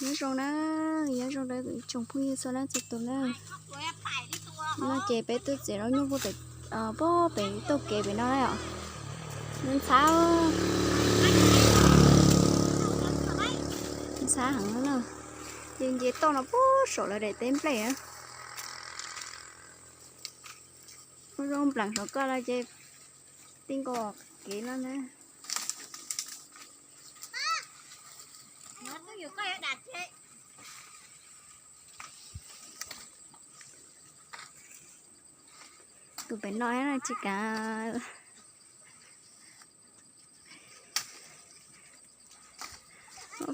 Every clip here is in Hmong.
Nyob zoo na, nyob zoo rau tsoom phooj ywg txhua leej txhua tus na. No ces peb tuaj txiav zaub nyuj puag pem, puag pem tauj kev pem no na yom. Ntxhab, ntxhab heev na. Ces nce toj no puag saum lawv daim teb nplej na. Ua zoo nplees saum koj los ces tij nkaus kev no na. Tus pem no tsis kav.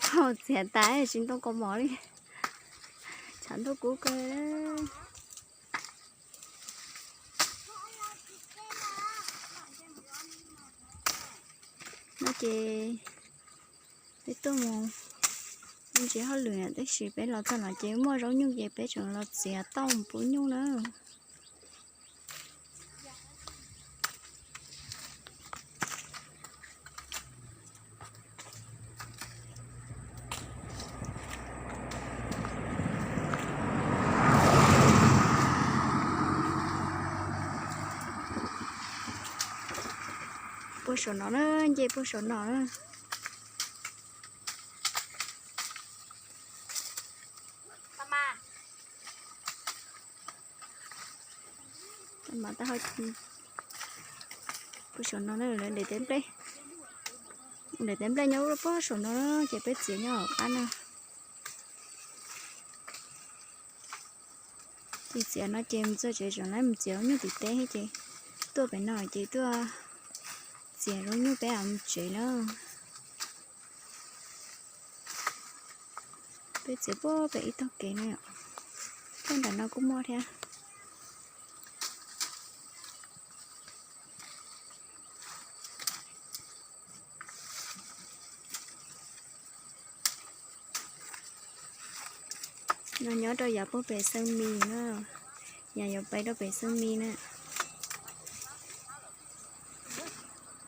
Phauj txiav tas tsis ntoo kaus mom li. Tshav ntuj kub kawg. No ces peb tuaj mus ntsis hauj lwm na, tab sis peb los txog no ces muaj zaub nyuj ces peb tseem los txiav tauj mus pub nyuj na. Puag saum no na, nce puag saum no na. Puag saum no na, lawv daim teb nplej, daim teb nplej nyob puag saum no ces peb txiav nyob hauv qab na. Ces txiav no ces mus txog tsev tseem lawv mus txiav zaub nyuj tim teb thiab ces tuaj pem no ces tuaj txiav zaub nyuj peb mus tsev na. Peb txiav puag pem ib tog kev na yom. Puag nram no kuj muaj thiab. No nyob rau yav puag pem Xeev Mis na, yav yuav pais rau pem Xeev Mis na.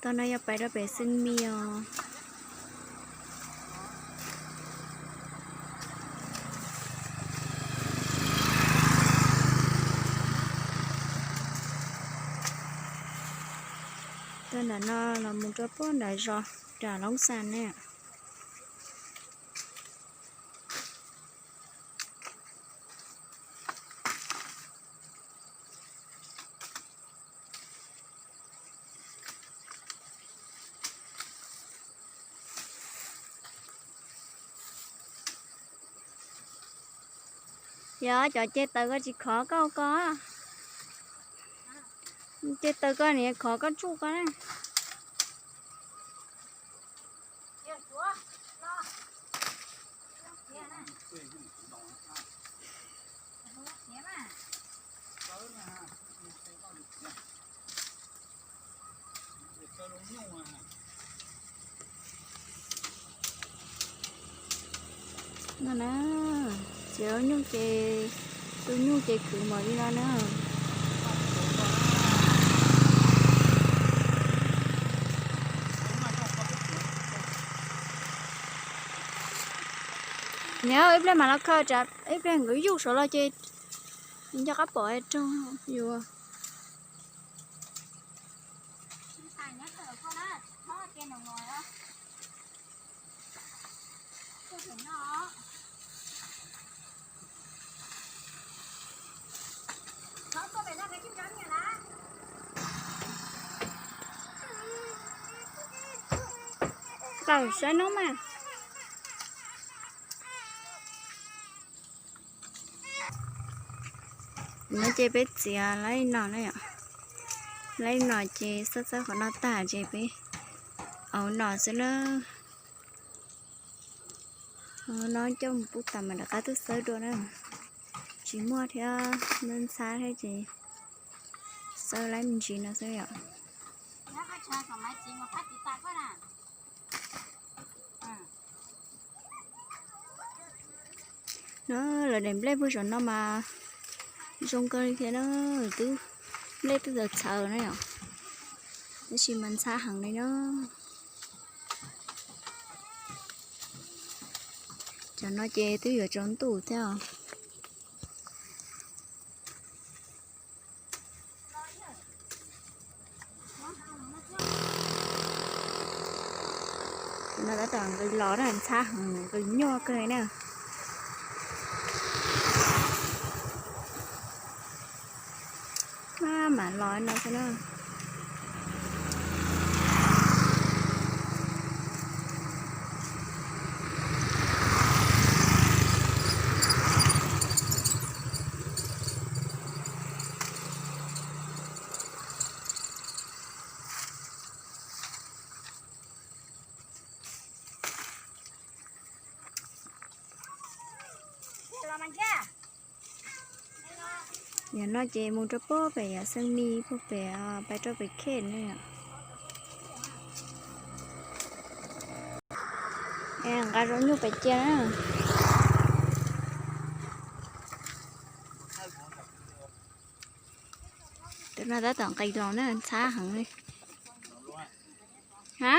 Tog no yog pais rau pem Xeev Mis os. Tog nram no los mus rau puag nram zos nram Loob Xas na. Yog cov ce taws ko tsis khov koj ko, ce taws ko niam khov koj tsuj ko na. No na, txiav nyuj ces, tu nyuj ces khwv npaum li no na. Niam, ib pliag mam los kho, ib pliag nkawd yuj saud los ces nco qab pom raug yus. Tau saib no mas. No ces peb txiav laib no na yom. Laib no ces xab txawb qhov no tag ces peb au no xwb na. No coj mus pub tas mas rov qab tuaj xawb dua na. Tsis muaj thiab, ntxhab thiab ces xawb laib me ntsis no xwb yom. No lawv daim nplej puag saum no mas zoo kawg li thiab na, twb nplej twb txawv txhawv na yom, tab sis mas ntxhab heev li na. Cov no ces twb yuav tsaus ntuj thiab os. No tab tom nqis los na, ntxhab heev, nqis nyuaj kawg na. Maj mam los no xwb na. Yog no ces mus rau puag pem yog Xeev Mis puag pem, pais rau pem Kheej ne. Nqa zaub nyuj pem cia na. Tus no tab tom nqis los na, ntxhab heev li. Ha?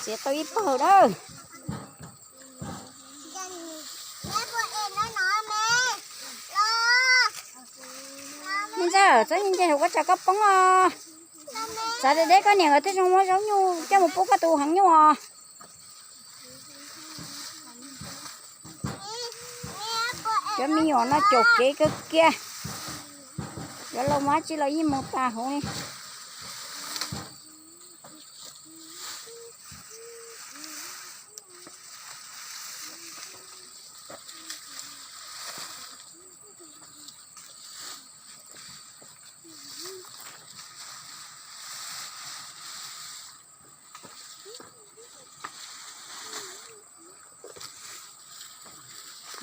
Txiav tau ib pawg dawb. Me ntxawg, txhob nce nce hauv koj tsa koj poob os. Txav deb deb koj niam nkawd thiaj zoo muab zaub nyuj coj mus pub koj tus heev nyuj os. Cov me nyuam no caum kev kawg kiag. Cov laus mas tsis los yeej mus tas huv li.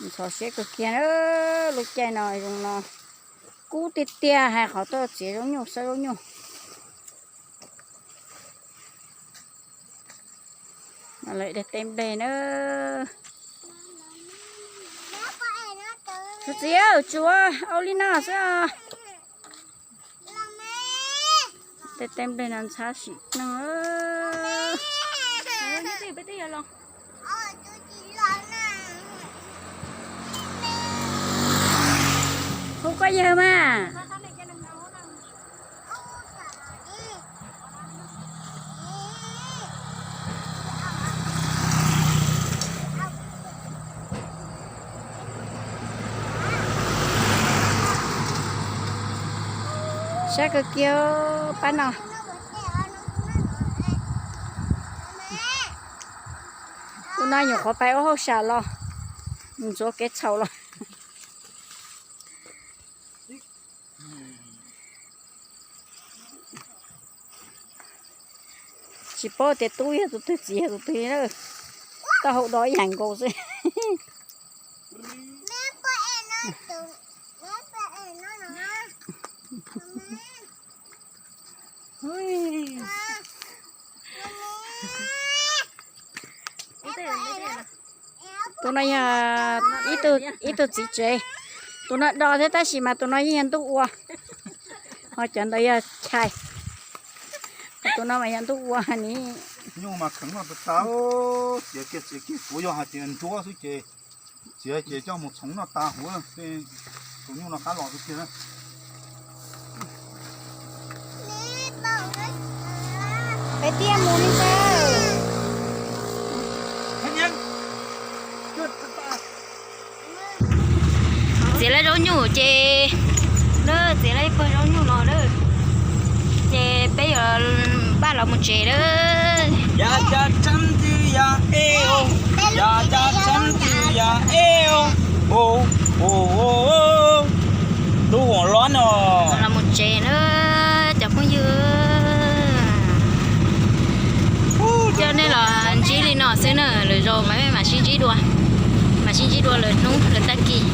Ntxhov siab kawg kiag, lub caij no zoo no kub tiag tiag, hais qhov tuaj txiav zaub nyuj xawb zaub nyuj. Lawv de teb nplej na. Tus txiv, tsuav au li no xwb os. Tej teb nplej no ntxhab sim neej. Hu koj yawg mas. Sab kawg kiag pab no. Tus no nyuam qhuav pais ua hauj sam los, mus ntxuav kev txhaum los. Tsis paub tias tub yog tus twg txiv yog tus twg na. Taub hau do ib yam nkaus xwb. Tus no yog ib tug txiv tsev. Tus no do thiab tab sis mas tus no yeej yog ntuj ua, ho cov ntawd yog chais. Tus no mas yog ntuj ua ni. Nyuj mas kheev noj tas tas, txiav kiag txiav kiag, kuv yog hais tias ntsuab xwb ces txiav ces coj mus txhoov noj tas huv, tus nyuj no qab los tiag tiag. Peb thiaj mus li ntawd. Txiav lawv zaub nyuj ces, txiav lawv ib pawg zaub nyuj los lawm, ces peb yuav npaj los mus tsev lawm. Lub huam lob no los mus tsev na cov phooj ywg. Coj nej los ntsib li no xwb na, lwm zaus mas peb mam sib ntsib dua, mam sib ntsib dua lwm hnub lwm tag kis.